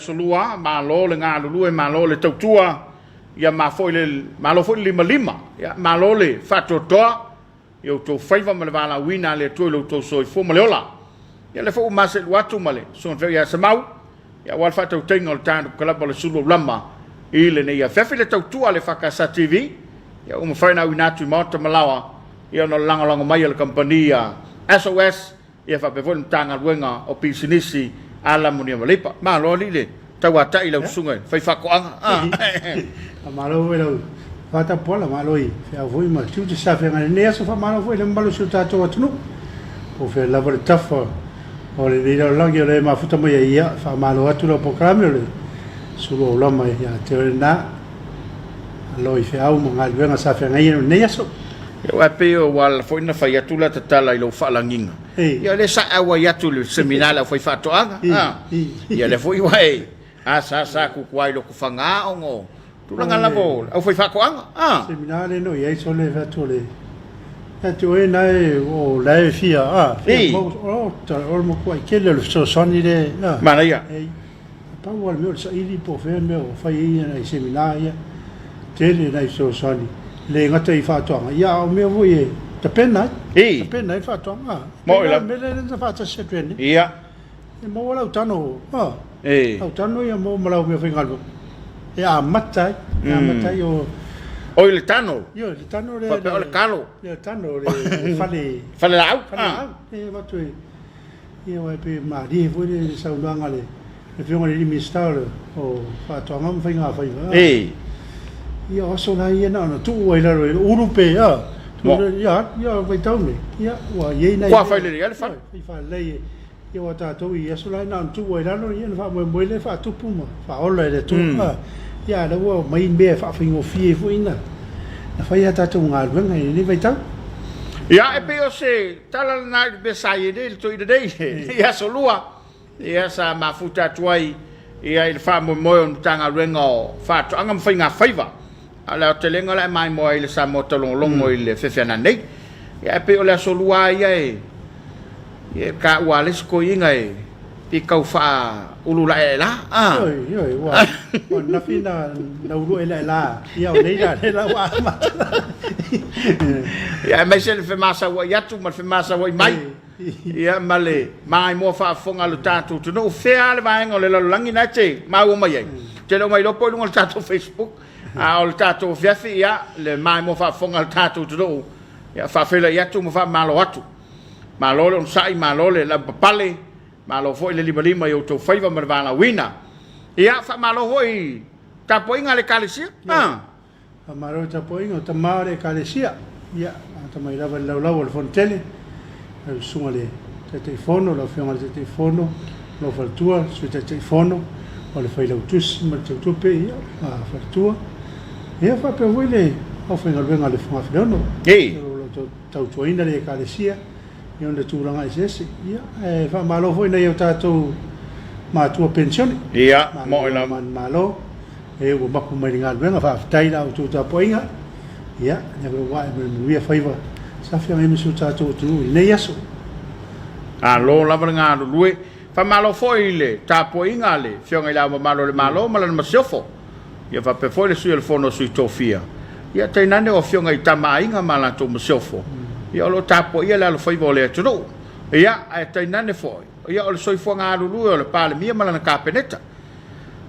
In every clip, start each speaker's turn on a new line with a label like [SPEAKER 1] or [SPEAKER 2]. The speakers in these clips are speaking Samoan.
[SPEAKER 1] Solua, malo le galulue, malo le tautua, ia ma foi le, malo foi le limalima, ia malo le faatoatoa i outou faiva ma le valaauina a le Atua i lo outou soifua ma le ola. Ia lea foi ua maselu atu ma le Susuga Feau ia Semau, ia aua le faatautaiga o le tatou kalaba o le Sulu Aulama i lenei afiafi le tautua a le EFKS TV, ia ua mafai ona auina atu i maota ma laoa, ia ona o le lagolago mai a le kamupani a SOS, ia faapea foi le Matagaluega o Pisinisi, Alamanuia ma Leipa. Malo alii le tauatai i lau susuga i le faifaatoaga.
[SPEAKER 2] Faamalo foi lau faatapuala, malo i feau foi ma tiute sa feagai i lenei aso. Faamalo foi i le mamalu o si o tatou atunuu, po o fea lava le tafa o lenei lalolagi o le mafuta mai ai. Ia, faamalo atu lau polokalame o le sulu aulama ia te oe lena. Malo i feau ma galuega sa feagai ai i lenei aso.
[SPEAKER 1] Ia, aua pei ua ala foi na fai atu lata tala i lou faalagiga. Ia, o lea sa e auai atu i le seminar a le aufaifaatoaga. Ia, lea foi ua e asaasa atu i Lotofaga ona o tulaga lava o le aufaifaatoaga.
[SPEAKER 2] Seminar lea na i ai sole fai atu o le ia te oe na e o la e fia fia o le matuai tele o le fesoasoani lea.
[SPEAKER 1] Manaia.
[SPEAKER 2] Pau lava le mea o le saili po o fea le mea o fai ai nai seminar ia, tele nai fesoasoani, e le gata i faatoaga, ia a o mea foi e tapena ai, tapena ai le faatoaga.
[SPEAKER 1] Mo
[SPEAKER 2] i lava. Le mea lea na faatasi atu ai nei. E maua lau tano, lau tano ia maua ma lau meafaigaluega e amata ai, e amata ai o...
[SPEAKER 1] Oi le tano?
[SPEAKER 2] Ioe, le tano lea.
[SPEAKER 1] Faapea o le kalo.
[SPEAKER 2] Le tano, le fale...
[SPEAKER 1] Fale laau.
[SPEAKER 2] Fale laau, e avatu e... Ia aua e pei e malie foi le saunoaga a le Afioga i le Minisita o Faatoaga ma Faiga Faiva. Ia o aso la ia na ona tuu ai i lalo i le ulu pe a. Ia ia vaitau nei, ia ua i ai nai.
[SPEAKER 1] Ua fai lelei lava le fale.
[SPEAKER 2] Fai faalelei ia aua tatou i aso la na ona tuu ai i lalo ia ona faamoemoe lea e faatupu ma faaola e le Atua. Ia a o lea ua aumai mea e faafaigofie ai foi ona fai a tatou galuega i lenei vaitau.
[SPEAKER 1] Ia e pei o se tala lena i le mea sa i ai nei le toeaina nei i aso lua, ia sa mafuta atu ai ia i le faamoemoe o le Matagaluega o Faatoaga ma Faiga Faiva. A o le aotelega o le a e maimoa ai i le Samoa Taulogologo i le fefe nei. Ia e pei o le aso lua lava ia e e taua a le isi toeaina e pei tau faaulu laelaela.
[SPEAKER 2] Ioe, ioe, ua ua nafi na na ulu elaela. Ia o nei la lea la ua amata.
[SPEAKER 1] Ia aemaise le femasauai atu ma le femasauai mai. Ia ma le maimoa faafofoga a lo tatou atunuu. Fea lava le vaega o le lalolagi na e te maua mai ai. Ou te le o mailoa po o i luga o le tatou Facebook, a o le tatou afiafi, ia, le maimoa faafofoga a le tatou atunuu, ia, faafeiloai atu ma faamalo atu. Malo le onosai, malo le lavapapale, malo foi le limalima i outou faiva ma le valaauina. Ia, faamalo foi i tapuaiga a le Ekalesia.
[SPEAKER 2] Ah. Faamalo i le tapuaiga o tama o le Ekalesia. Ia, amata mai lava i le laulau o le Fonotele, lau Susuga i le Taitaifono, lau Afioga i le Taitaifono, lou faletua, le Sui Taitaifono, o le Failautusi ma le Teutupe, ia, faletua. Ia, faapea foi le aufaigaluega a le Fogafileono. O lo o tautuaina le Ekalesia i ona tulaga eseese. Ia, ae faamalo foi i nai o tatou matua penisione.
[SPEAKER 1] Ia, moe lava.
[SPEAKER 2] Manumalo, e ua mapu mai i le galuega, faafetai i la outou tapuaiga. Ia, lea foi ua ae ma le manuia faiva sa feagai ma si o tatou atunuu i lenei aso.
[SPEAKER 1] Malo lava le galulue. Faamalo foi i le tapuaiga a le Afioga i Le Ao Mamalu o le Malo ma lana Masiofo. Ia faapea foi le Sui o le Fono a Sui Tofia, ia tainane o Afioga i Tama a Aiga ma latou Masiofo, ia o lo o tapuaia le alofaiva o le atunuu. Ia, ae tainane foi, ia o le soifuaga galulue o le Palemia ma lana Kapeneta,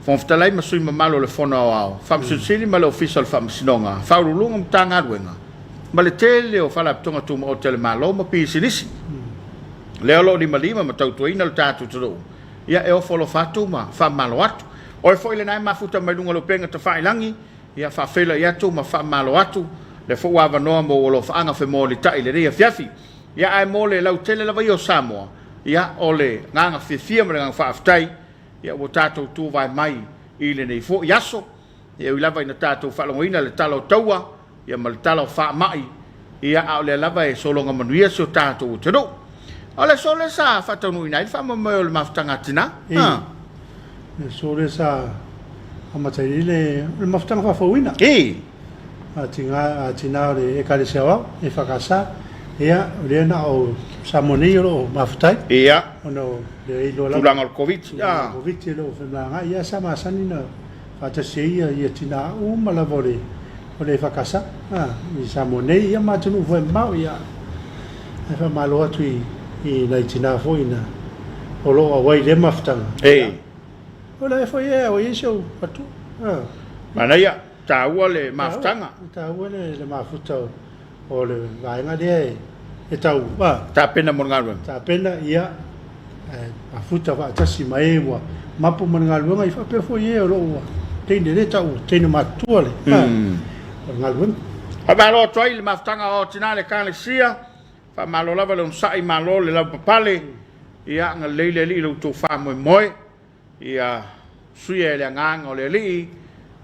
[SPEAKER 1] Fofoga Fetalai ma sui mamalu o le Fono Aoao, Faamasino Sili ma le Ofisa o le Faamasinoga, Faauluuluga o Matagaluega, ma le tele o Faalapotopotoga Tumaoti a le Malo ma Pisinisi. Lea o lo o limalima ma tautuaina lo tatou atunuu. Ia, e ofo alofa atu ma faamalo atu. Oe foi lena e mafuta mai luga o le upega tafailagi, ia faafeiloai atu ma faamalo atu lea foi ua avanoa mo ou alofaaga femolitai i lenei afiafi. Ia, ae mo le lautele lava ia o Samoa, ia, o le agaga fiafia ma le agaga faafetai, ia, ua tatou tuvae mai i lenei foi aso. E ui lava ina tatou faalogoina le tala o taua, ia ma le tala o faamai, ia a o lea lava e sologa manuia si o tatou atunuu. O le aso lea sa faataunuuina ai le faamoemoe o le mafutaga a tina.
[SPEAKER 2] Ei, le aso lea sa amata ai le, le mafutaga faafouina.
[SPEAKER 1] Ei.
[SPEAKER 2] A tina, a tina o le Ekalesia Aoao, EFKS, ia, o lea na o Samoa nei o lo o mafuta ai.
[SPEAKER 1] Ia.
[SPEAKER 2] Ona o le iloa
[SPEAKER 1] lava. Tulaga o le Koviti.
[SPEAKER 2] Tulaga o le Koviti e le o femalagaai. Ia sa masani ona faatasi ai ia, ia tina uma lava o le o le EFKS a, i Samoa nei ia ma atunuu foi mamao. Ia ae faamalo atu i i nai tina foi na o lo o auai i lea mafutaga.
[SPEAKER 1] Ia.
[SPEAKER 2] O la e foi e auai ai si ou faletua. A.
[SPEAKER 1] Manaia, taua le mafutaga.
[SPEAKER 2] Taua le le mafuta o O le vaega lea e tau
[SPEAKER 1] Tapena mo le galuega.
[SPEAKER 2] Tapena, ia, ae mafuta faatasi ma e ua mapu ma le galuega, ia faapea foi e o lo o ua teine lea e tau ua teine matutua le, o le galuega.
[SPEAKER 1] Faamalo atu ai i le mafutaga o Tina a le Ekalesia, faamalo lava le onosai, malo le lavapapale, ia agalelei le Alii i lo outou faamoemoe. Ia suia e le Agaga o le Alii,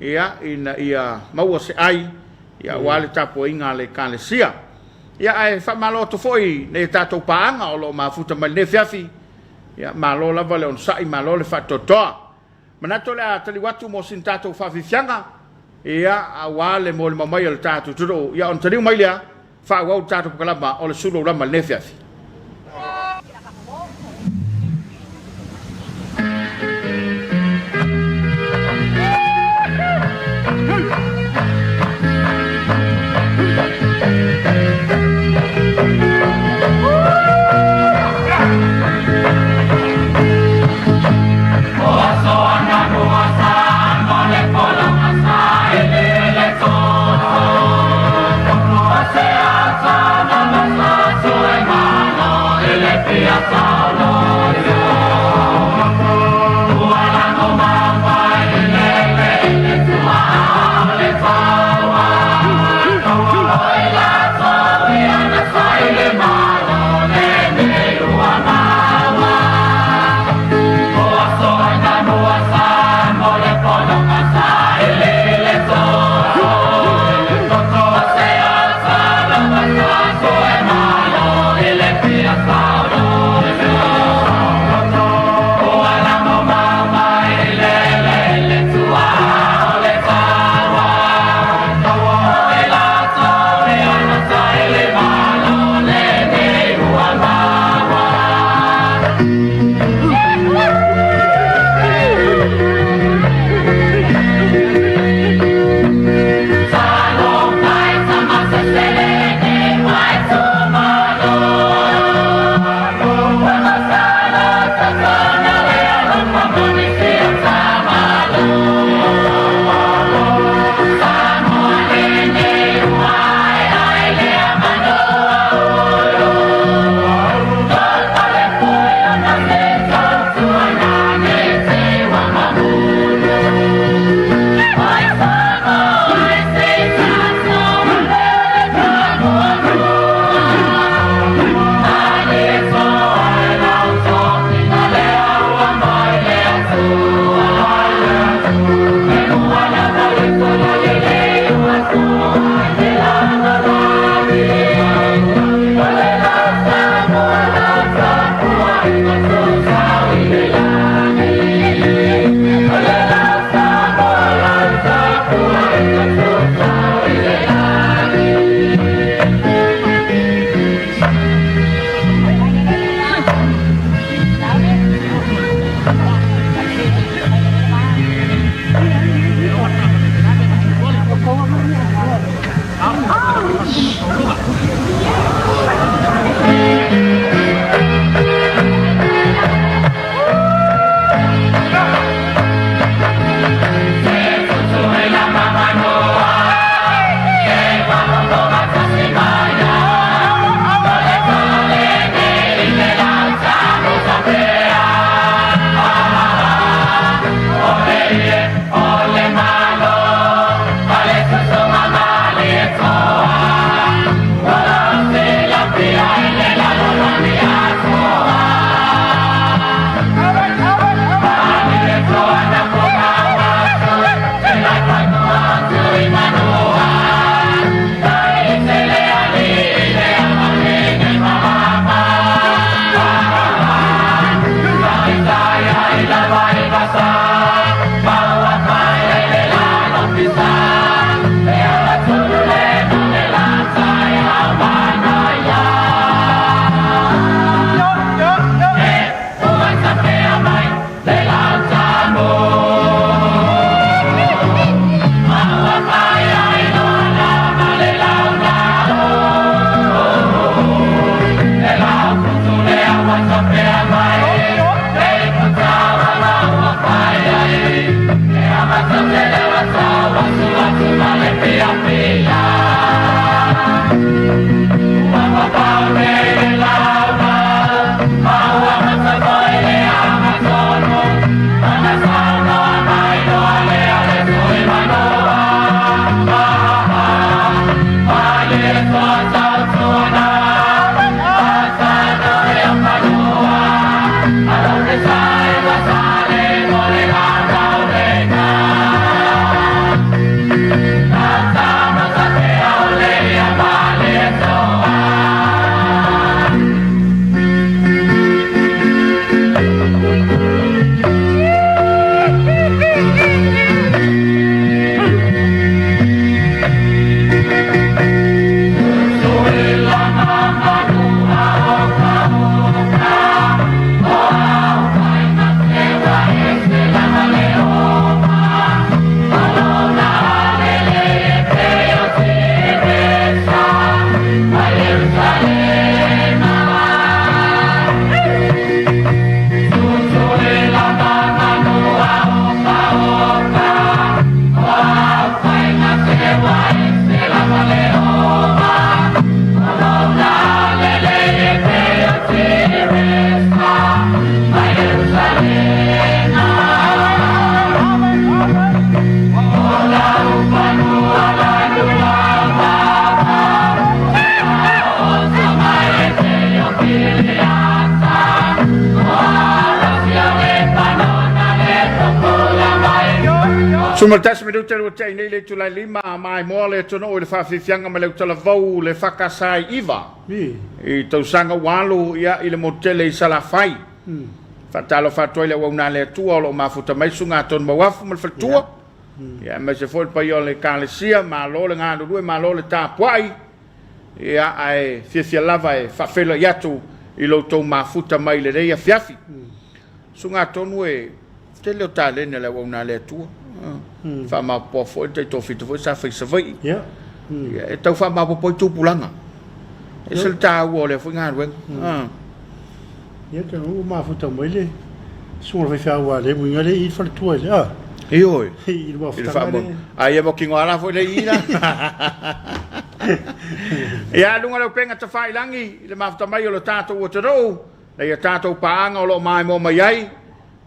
[SPEAKER 1] ia, ina ia maua se ai, ia, aua le tapuaiga a le Ekalesia. Ia, ae faamalo atu foi i nai a tatou paaga o lo o mafuta mai lenei afiafi. Ia, malo lava le onosai, malo le faatoatoa. Manatu o le a taliu atu mo sina tatou faafiafiaga, ia, aua le molimau mai o le tatou atunuu. Ia, ona taliu mai lea, faaauau le tatou polokalama o le Sulu Aulama i lenei afiafi. 11 minute ua tea nei le itula e 5 a maimoa le atunuu i le faafiafiaga ma le autalavou le FKS 9 i tausaga ua alu ia i le motu tele i Salafai. Faatalofa atu ai le auauna a le Atua o lo o mafuta mai Susuga Tonu Mauafu ma le faletua. Ia aemaise foi le paia o le Ekalesia, malo le galulue, malo le tapuai. Ia ae fiafia lava e faafeiloai atu i lo outou mafuta mai i lenei afiafi. Susuga Tonu e tele o taleni a le auauna a le Atua. Faamaopoopo foi le taitoafitu foi sa fai i Savaii. Ia, e tau faamaopoopo ai tupulaga. E ese le taua o lea foi galuega.
[SPEAKER 2] Ia, te ua mafuta mai le susuga o le faifeau a le uiga le i le faletua i le a.
[SPEAKER 1] Ioe.
[SPEAKER 2] I le mafutaga le.
[SPEAKER 1] A ia mo ala foi le i la. Ia, luga o le upega tafailagi i le mafuta mai o le tatou atunuu, na ia tatou paaga o lo o maimoa mai ai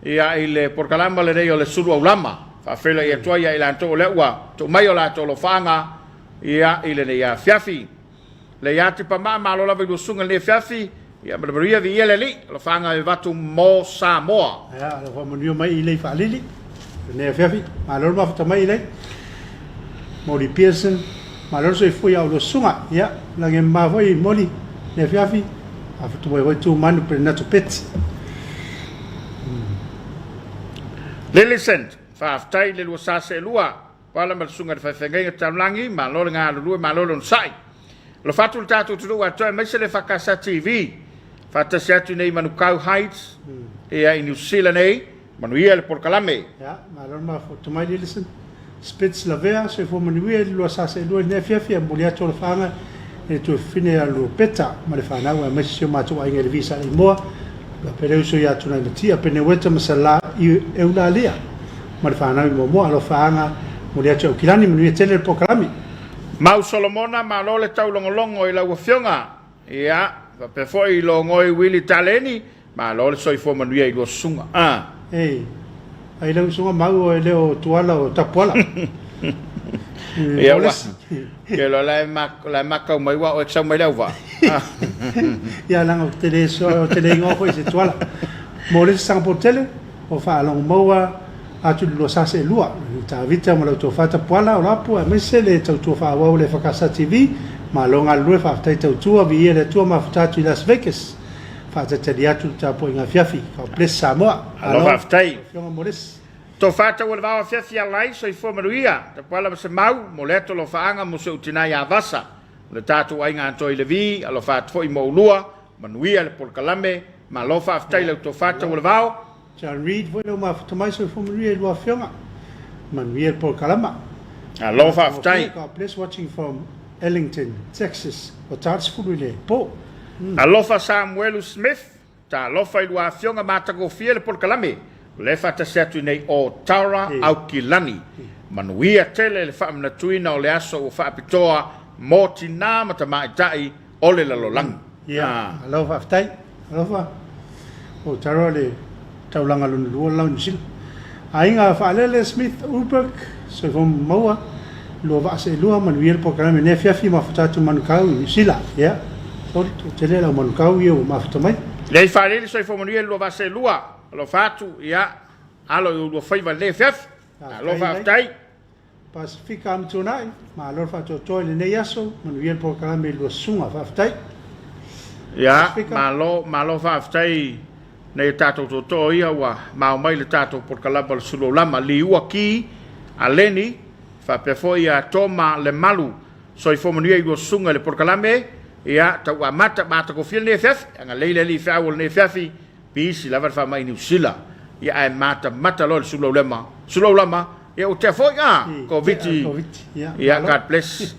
[SPEAKER 1] ia i le polokalama lenei o le Sulu Aulama. Faafeiloai atu ai ia i latou o lea ua tuu mai o latou alofaaga ia i lenei afiafi. Le ia te pamaa malo lava i lua susuga i lenei afiafi, ia ma le manuia viia le Alii, alofaaga e avatu mo Samoa.
[SPEAKER 2] Ia, alofa manuia mai i lei faalili lenei afiafi. Malo le mafuta mai i lei. Moli Pearson, malo le soifua ia oulua susuga. Ia, lagi e mama foi Moli lenei afiafi. Mafuta mai foi Tumanu Perenato Peti.
[SPEAKER 1] Lillicent, faafetai i le lua sa seelua. Pala ma le susuga i le faifeagaiga taulagi, malo le galulue, malo le onosai. Alofa atu le tatou atunuu atoa aemaise le EFKS TV. Faatasi atu nei i Manukau Heights, ia i Niu Sila nei, manuia le polokalame.
[SPEAKER 2] Ia, malo le mafuta mai Lilison. Spitz Lavea, soifua manuia i le lua sa seelua i lenei afiafi, e momoli atu alofaaga i le tuafafine ia Lupeta ma le fanau aemaise si o matou aiga i le Visa Imoa, faapea le uso ia Tunaimatia, Peneueta ma Sala Eulalia ma le fanau i Moamoa. Alofaaga momoli atu i Aukilani, manuia tele le polokalame.
[SPEAKER 1] Mau Solomona, malo le taulogologo i lau afioga. Ia, faapea foi i logoi Willie Taleni, malo le soifua manuia i lua susuga. Ah.
[SPEAKER 2] Ei, ai lau susuga Mau e le o Tuala o Tapuala.
[SPEAKER 1] Ia, ua, ke loa la e la e makau mai ua oe sau mai le auvaa.
[SPEAKER 2] Ia, leaga ou te le ou te le igoa foi i se Tuala. Mo le isi Singapore tele, o faalogo maua atu i le lua sa seelua, i Tavita ma lau tofa Tapuala o Lapu aemaise le tautua faaauau a le EFKS TV. Malo galulue, faafetai tautua, viia le Atua, mafuta atu i Las Vegas. Faatalitali atu le tapuaiga afiafi. God bless Samoa.
[SPEAKER 1] Malo faafetai.
[SPEAKER 2] Lau Afioga Molesi.
[SPEAKER 1] Tofa Taualevao afiafi alai, soifua manuia. Tapuala ma se mau, mo le atu alofaaga mo si ou tina ia Vasa. O le tatou aiga atoa i Levi, alofa atu foi mo oulua, manuia le polokalame, malo faafetai i lau tofa Taualevao.
[SPEAKER 2] John Reid foi lea ua mafuta mai, soifua manuia i lua afioga. Manuia le polokalama.
[SPEAKER 1] Malo faafetai.
[SPEAKER 2] God bless watching from Ellington, Texas. Ua ta le 10 i le po.
[SPEAKER 1] Alofa Samuelu Smith, talofa i lua afioga matagofie le polokalame. O lea e faatasi atu i nei o Tara Aukilani. Manuia tele le faamanatuina o le aso ua faapitoa mo tinā ma tamaitai o le lalolagi.
[SPEAKER 2] Ia, malo faafetai. Alofa. O Tara le taulaga lona lua lau Niu Sila. Aiga Faalele Smith Uberg, soifua maua, lua vaa seelua, manuia le polokalame nei afiafi, mafuta atu Manukau i Niu Sila. Ia, sorry, toatele lau Manukau ia ua mafuta mai.
[SPEAKER 1] Lei Faalele, soifua manuia le lua vaa seelua. Alofa atu, ia, alo i oulua faiva i lenei afiafi. Malo faafetai.
[SPEAKER 2] Pasefika Amituanai, malo le faatoatoa i lenei aso, manuia le polokalame i lua susuga, faafetai.
[SPEAKER 1] Ia, malo, malo faafetai nei o tatou tootoo ia ua mao mai le tatou polokalama o le Sulu Aulama, Liua Ki, Aleni, faapea foi ia Toma Lemalu, soifua manuia i lua susuga i le polokalame, ia, tau amata matagofie lenei afiafi, agalelei le Alii i feau o lenei afiafi, Pisi lava le faamai i Niu Sila, ia ae matamata loa i le sulaulema, sulaulama, ia ua tea foi a, Koviti, ia God bless.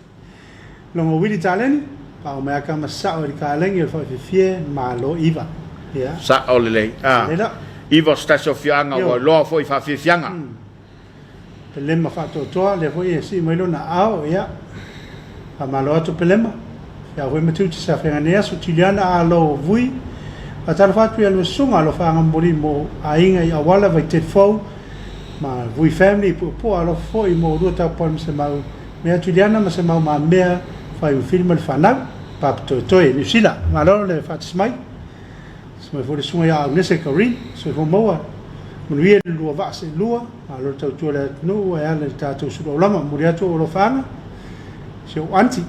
[SPEAKER 2] Logo Wili Taleni, pao mai aka ma sao i le kalegi o le whaafefie, malo iva. Ia.
[SPEAKER 1] Sao lelei. Ah.
[SPEAKER 2] Lela.
[SPEAKER 1] Iva o se tasi o afioaga ua iloa foi i faafiafiaga.
[SPEAKER 2] Pelema faatoatoa, lea foi e sii mai lona aao, ia. Faamalo atu Pelema. Feau foi ma tiute sa feagai nei aso. Juliana Alo Vui, faatalofa atu ia lua susuga alofa agamomoli mo aiga i Auala, Vaitele Fou, ma Vui family i Puapua, alofa foi mo lua tapuai ma se mau mea Juliana ma se mau mamea Faiufili ma le fanau, Papatoetoe, Niu Sila. Malo le faatasi mai. Faatasi mai foi le susuga ia Aunese Karin, soifua maua. Manuia le lua vaa seelua, malo le tautua i le atunuu e ala i le tatou suluaulama. Momoli atu ou alofaaga i si ou aunty.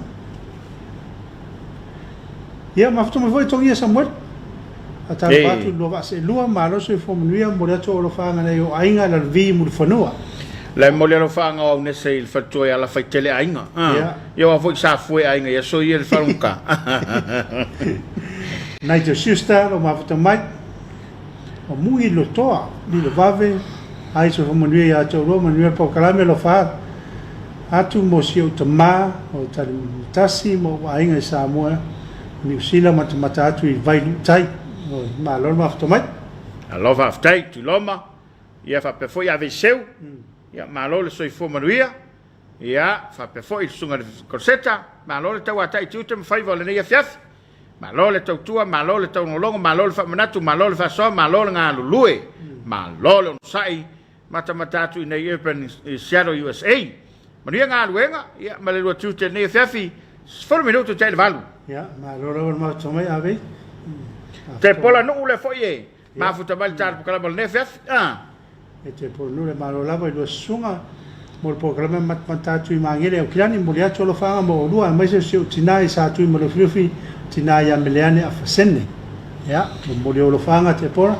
[SPEAKER 2] Ia, mafuta mai foi Togia Samueli. Faatalofa atu i le lua vaa seelua, malo le soifua manuia, momoli atu ou alofaaga i nai ou aiga i Lalovi i Mulifanua.
[SPEAKER 1] La e momoli alofaaga o Aunese i le faletua ia Lafaitele Aiga.
[SPEAKER 2] Ia.
[SPEAKER 1] Ia aua foi sa fue aiga ia soia le falogata.
[SPEAKER 2] Nigel Schuster, lo mafuta mai. O Mu'i Lotoa, Lilo Vave, ai soifua manuia ia te oulua, manuia le polokalame, alofa atu mo si ou tama o Talimatasi ma ou aiga i Samoa, Niu Sila matamata atu i Vailuutai. Malo le mafuta mai.
[SPEAKER 1] Malo faafetai Tuiloma, ia faapea foi Aveiseu, ia malo le soifua manuia, ia faapea foi le susuga i le Koloseta, malo le tauatai i tiute ma faiva o lenei afiafi. Malo le tautua, malo le taugologo, malo le faamanatu, malo le faasoa, malo le galulue, malo le onosai, matamata atu i nei Urban i Seattle, USA. Manuia galuega, ia, ma le lua tiute i lenei afiafi, 10 minutu tai le 8.
[SPEAKER 2] Ia, malo lava le mafuta mai, Ave.
[SPEAKER 1] Te pola nuu lea foi e mafuta mai le tala o lenei afiafi. Ah.
[SPEAKER 2] E te ponu le malo lava i lua susuga mo le polokalame matamata atu i Magele Aukilani. Momoli atu alofaaga mo oulua aemaise o si ou tina i Satuimalufilufi, tina ia Meleane Afasene. Ia, momoli ou alofaaga Tepora.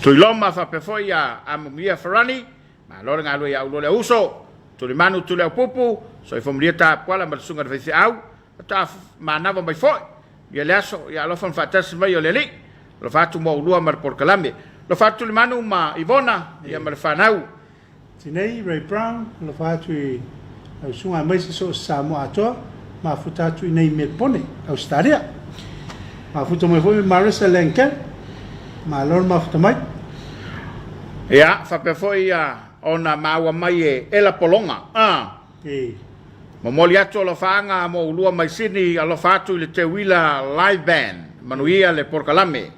[SPEAKER 1] Tuiloma faapea foi ia Amogia Farani, malo le galue ia oulua le auuso, Tulimanu Tuliaupupu, soifua manuia Tapuala ma le susuga i le faifeau, faatoa manava mai foi ia le aso, ia alofa ma faatasi mai o le Alii. Alofa atu mo oulua ma le polokalame. Alofa atu Tulimanu ma Ivona, ia ma le fanau.
[SPEAKER 2] Tinei, Ray Brown, alofa atu i lau susuga aemaise so o se Samoa atoa, mafuta atu i nei Melpone, Ausetalia. Mafuta mai foi Marissa Langell, malo le mafuta mai.
[SPEAKER 1] Ia, faapea foi ona maua mai e Ela Pologa. Ah.
[SPEAKER 2] E.
[SPEAKER 1] Momoli atu alofaaga mo oulua mai Sydney, alofa atu i le Teuila Live Band. Manuia le polokalame.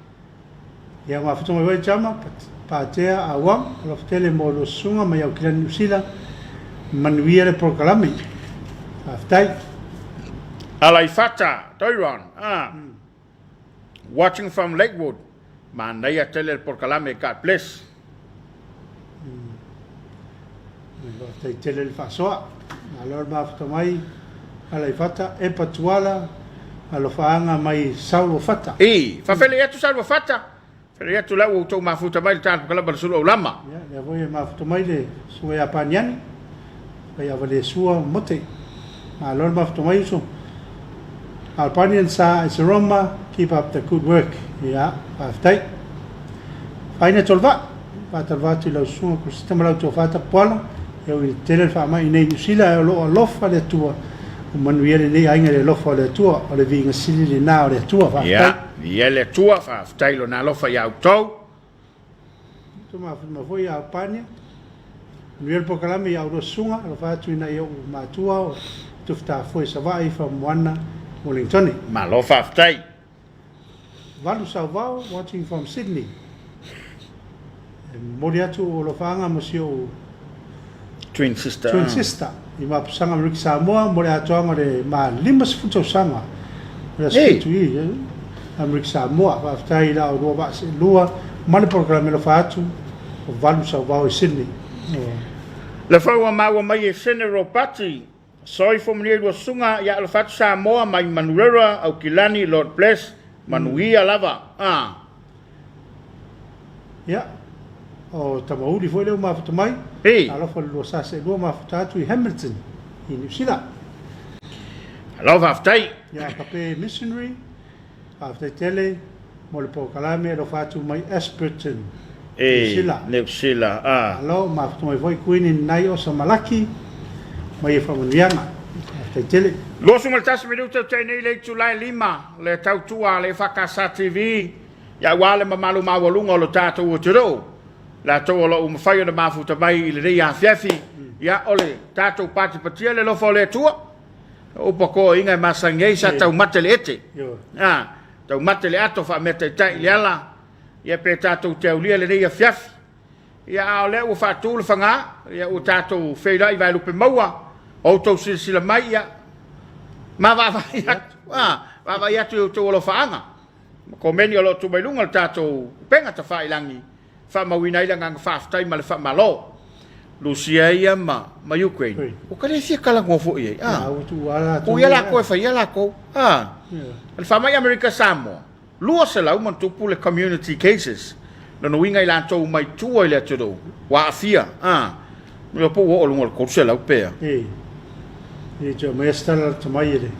[SPEAKER 2] Ia mafuta mai foi Jama, Patea, Awang, alofa tele mo lua susuga mai Aukilani Niu Sila. Manuia le polokalame. Faafetai.
[SPEAKER 1] Alaifata, Doiron, ah. Watching from Lakewood. Manaia tele le polokalame. God bless.
[SPEAKER 2] Faafetai tele le faasoa. Malo le mafuta mai Alaifata, Epa Tuala, alofaaga mai Sauluafata.
[SPEAKER 1] I, faafeiloai atu Sauluafata, faafeiloai atu la ua outou mafuta mai le tala le sulu aulama.
[SPEAKER 2] Ia, lea foi e mafuta mai le susuga ia Paniani, Faiavalesua Mote. Malo le mafuta mai uso. Albanian sa is Roma, keep up the good work. Ia, faafetai. Faina Tolva, faatalofa atu i lau susuga Krista ma lau tofa Tapuala, e ui i tele le faamai i nei Niu Sila, ae o lo o alofa le Atua, ua manuia lenei aiga i le alofa o le Atua, o le viiga sili lena o le Atua, faafetai.
[SPEAKER 1] Ia, viia le Atua, faafetai i Lona alofa ia outou.
[SPEAKER 2] Tumafuma foi ia Albania. Manuia le polokalame i Aulua Susuga, alofa atu i nai ou matua o Tufutafoe Savaii from Moana Wellingtone.
[SPEAKER 1] Malo faafetai.
[SPEAKER 2] Valu Sauvao watching from Sydney. E momoli atu ou alofaaga mo si ou
[SPEAKER 1] Twin sister.
[SPEAKER 2] Twin sister i Mapusaga Amerika Samoa mo le atoaga o le ma 50 tausaga o le aso 7 i Amerika Samoa. Faafetai i la oulua vaa seelua ma le polokalame alofa atu o Valu Sauvao i Sydney.
[SPEAKER 1] Le foi ua maua mai e Sene Ropati, Soifua manuia i lua susuga ia alofa atu Samoa mai Manurewa, Aukilani, Lord bless, manuia lava. Ah.
[SPEAKER 2] Ia, o Tamauli foi lea ua mafuta mai.
[SPEAKER 1] Ei.
[SPEAKER 2] Alofa le lua sa seelua mafuta atu i Hamilton i Niu Sila.
[SPEAKER 1] Alo faafetai.
[SPEAKER 2] Ia, Kape Missionary, faafetai tele mo le polokalame alofa atu mai Ashburton, Niu Sila.
[SPEAKER 1] Niu Sila, ah.
[SPEAKER 2] Alo, mafuta mai foi Kuini Nai Osa Malaki mai e faamanuiaga. Faafetai tele.
[SPEAKER 1] 21 minute o tai nei le itula e 5 le tautua a le EFKS TV Ia aua le mamalu maualuga o lo tatou atunuu, latou o lo o ua mafai ona mafuta mai i lenei afiafi, ia o le tatou patipatia le alofa o le Atua. O upu a toeaiina e masani ai, sa taumate le ete. A, taumate le ato faameataitai i le ala, ia pe tatou te aulia lenei afiafi. Ia a o lea ua faatu le faga, ia ua tatou feiloai i Vaelupe Maua, o outou silasila mai, ia ma vaavaai atu, a, vaavaai atu i outou alofaaga. Ma komeni o lo o tu mai luga o le tatou upega tafailagi. Faamauina ai le agaga faafetai ma le faamalo. Lusia ia ma, ma Ukraine. Ua ka le fia talanoa foi i ai. Ah. Ua ia lakou e faia lakou. Ah. O le faamai Amerika Samoa, 200 ma tupu le community cases. Lona uiga i latou mai tua i le atunuu ua aafia. Ah. Ia po ua oo luga o le 300 pe a.
[SPEAKER 2] E. E te mai se tala lata mai e le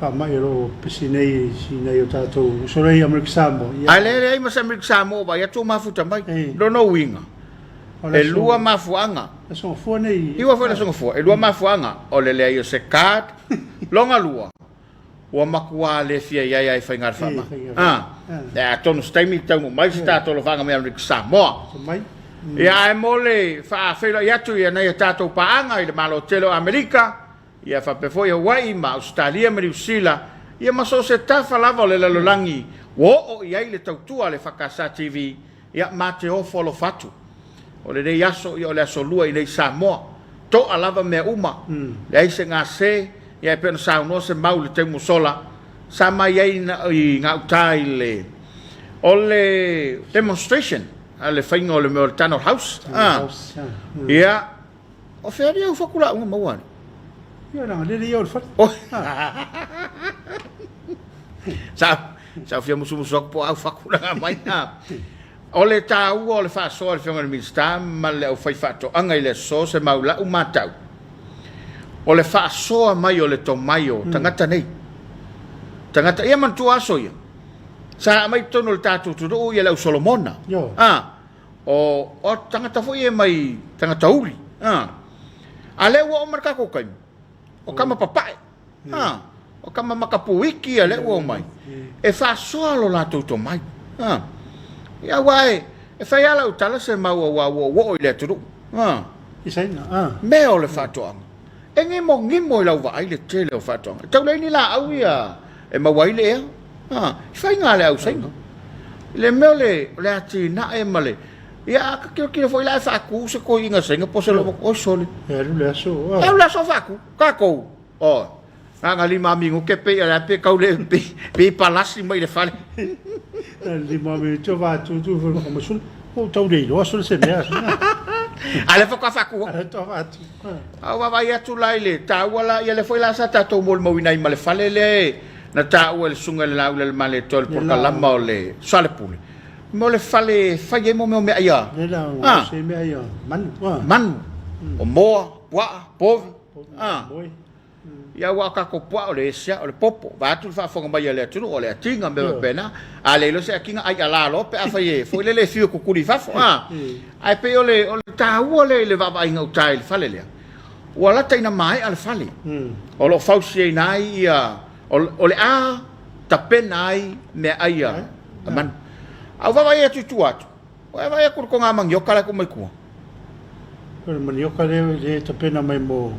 [SPEAKER 2] faamai o lo o pisi nei i nai o tatou uso nei Amerika Samoa.
[SPEAKER 1] Ia. Ae le leai ma se Amerika Samoa o vaai atu o mafuta mai. Lona uiga, e lua mafuaaga.
[SPEAKER 2] Aso Gafua nei.
[SPEAKER 1] Iwa foi le Aso Gafua. E lua mafuaaga, o le leai o se card. Longa lua, ua matua le fia i ai a e faiga le faamai. Ah, e atonu se taimi taunuu mai se tatou alofaga mai Amerika Samoa.
[SPEAKER 2] Mai.
[SPEAKER 1] Ia ae mo le faafeiloai atu i nai a tatou paaga i le Malo tele o Amerika, ia faapea foi Hawaii ma Ausetalia ma Niu Sila, ia ma so o se tafa lava o le lalolagi ua oo i ai le tautua a le FKS TV, Ia, ma te ofo alofa atu. O lenei aso, ia o le aso lua i nei Samoa. To'a lava mea uma. Leai se gase, ia e pei ona saunoa se mau i le taimi ua sola, sa mai ai i gauta i le, o le demonstration a le faiga o le mea o le Tunnel House.
[SPEAKER 2] Tunnel House,
[SPEAKER 1] Ia, o fea alii au fakulauga maua alii?
[SPEAKER 2] Ia, leaga lele ia o le fale.
[SPEAKER 1] Sa, sa fia musumusu atu po o au fakulaga mai. O le taua o le faasoa a le Afioga i le Minisita ma le aufaifaatoaga i le aso se mau lau matau, o le faasoa mai o le tomai o tagata nei. Tagata, ia manatua aso ia, sa aumai i totonu o le tatou atunuu ia le au Solomona. Ah, o tagata foi ia mai tagata uli. Ah, a lea ua oo mai le tatou taimi, o tama papae. Ha, o tama makapu iki ia lea ua omai, e faasoa lo latou tomai. Ha, ia aua e, e fai lava lau tala se mau aua ua ou oo i le atunuu. Ha,
[SPEAKER 2] I Saina, ha.
[SPEAKER 1] Mea o le faatoaga. E gimogimo i lau vaai le tele o faatoaga. E tau leai ni laau ia e maua ai le ea. Ha, i faiga a le au Saina. I le mea o le, o le atinae ma le, ia a ta tilotilo foi la e faatu se toeaina Saina po o se loma, oi sole.
[SPEAKER 2] E alu le aso.
[SPEAKER 1] E alu le aso o faatu. Tatou, Oh, na na 5 minute pe ia pe kau le pe pe palasi mai le fale.
[SPEAKER 2] Na 5 minute o va tu tu fo mo sul. O tau le iloa sul se mea.
[SPEAKER 1] A le faatoa faatua.
[SPEAKER 2] A le faatoa faatua.
[SPEAKER 1] A ua vaai atu la i le taua la ia le foi la sa tatou molimauina ai ma le fale lea na taua e le susuga i le Laaulialemalietoa i le polokalama o le Soalepule. Mo le fale e fai ai mo mea o meaai a.
[SPEAKER 2] Le la o se meaai a manu.
[SPEAKER 1] Manu, o moa, puaa, povi. A. Ia aua o tatou puaa o le esia, o le popo, vaeatu le faafofoga mai a le atunuu, o le atiga, mea faapena. A le iloa se atiga, ai ala loa pe afai e foi lele e fiu e kukuli i fafo. A. Ae pei o le, o le taua lea i le vaavaaiga uta i le fale lea, ua lata ina maea le fale. O lo o fausiaina ai ia, o le a tapena ai meaai a manu. A ua vaavaai atu i tua atu, Ua e vaai atu i le toga manioka la e tuu mai tua?
[SPEAKER 2] O le manioka lea e tapena mai mo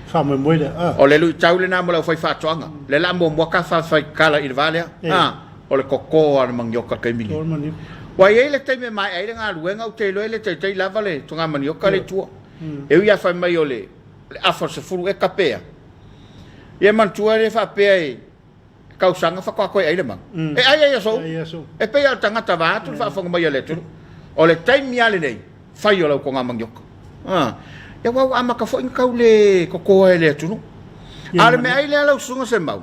[SPEAKER 2] faamoemoe lea.
[SPEAKER 1] Ah. O le luitau lena mo le aufaifaatoaga. Lea la muamua ka faifai i le va lea. Ah, o le toto a le manioka i le taimi lenei. Ua i ai le taimi e maea ai le galuega, ou te iloa e le taitai lava le toga manioka lea i tua. E ui lava fai mai o le afa o le 10 eka pe a. Ia manatua e le faapea e tausaga faatoa toe ai le manu. Mm. E ai ai aso.
[SPEAKER 2] Ai aso.
[SPEAKER 1] E pei o le tagata vaeatu le faafofoga mai a le atunuu. O le taimi lava lenei, fai o lau toga manioka. Ah. Ia aua ua amata foi ona tau le totoa e le atunuu. A o le meaai lea lau susuga Semau,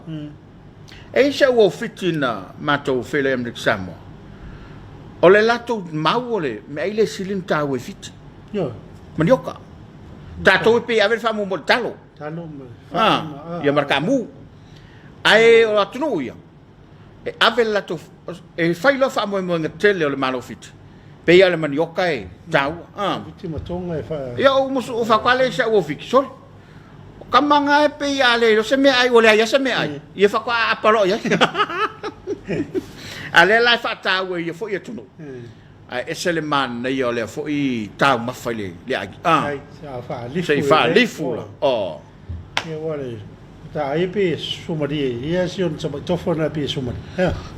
[SPEAKER 1] e i ai si au ofiti na matou feiloai ai ma le Samoa. O le latou mau o le meaai lea e sili ona taua i Fiti. Manioka. Tatou e pei e ave le faamuamua i le talo.
[SPEAKER 2] Talo ma le fai ma.
[SPEAKER 1] Ia ma le kaamu. Ae o atunuu ia, e ave le latou, e fai loa faamoemoega tele o le Malo o Fiti, pei lava o le manioka e taua.
[SPEAKER 2] Ah. Fiti ma Tonga e fa...
[SPEAKER 1] Ia, o musu, o faatoa le isi au o Fiti, sole. O kama nga e pei a le iloa se meaai, ua leai lava se meaai, ia faatoa aapa loa i ai. A lea la e faataua e ia foi atunuu. Ae ese le manaia o lea foi taumafa i le ai.
[SPEAKER 2] Ah.
[SPEAKER 1] Se i faalifu la. Oh.
[SPEAKER 2] Ia ua le ta ai pe sumarie. Ia si on sa tofo na pe sumarie.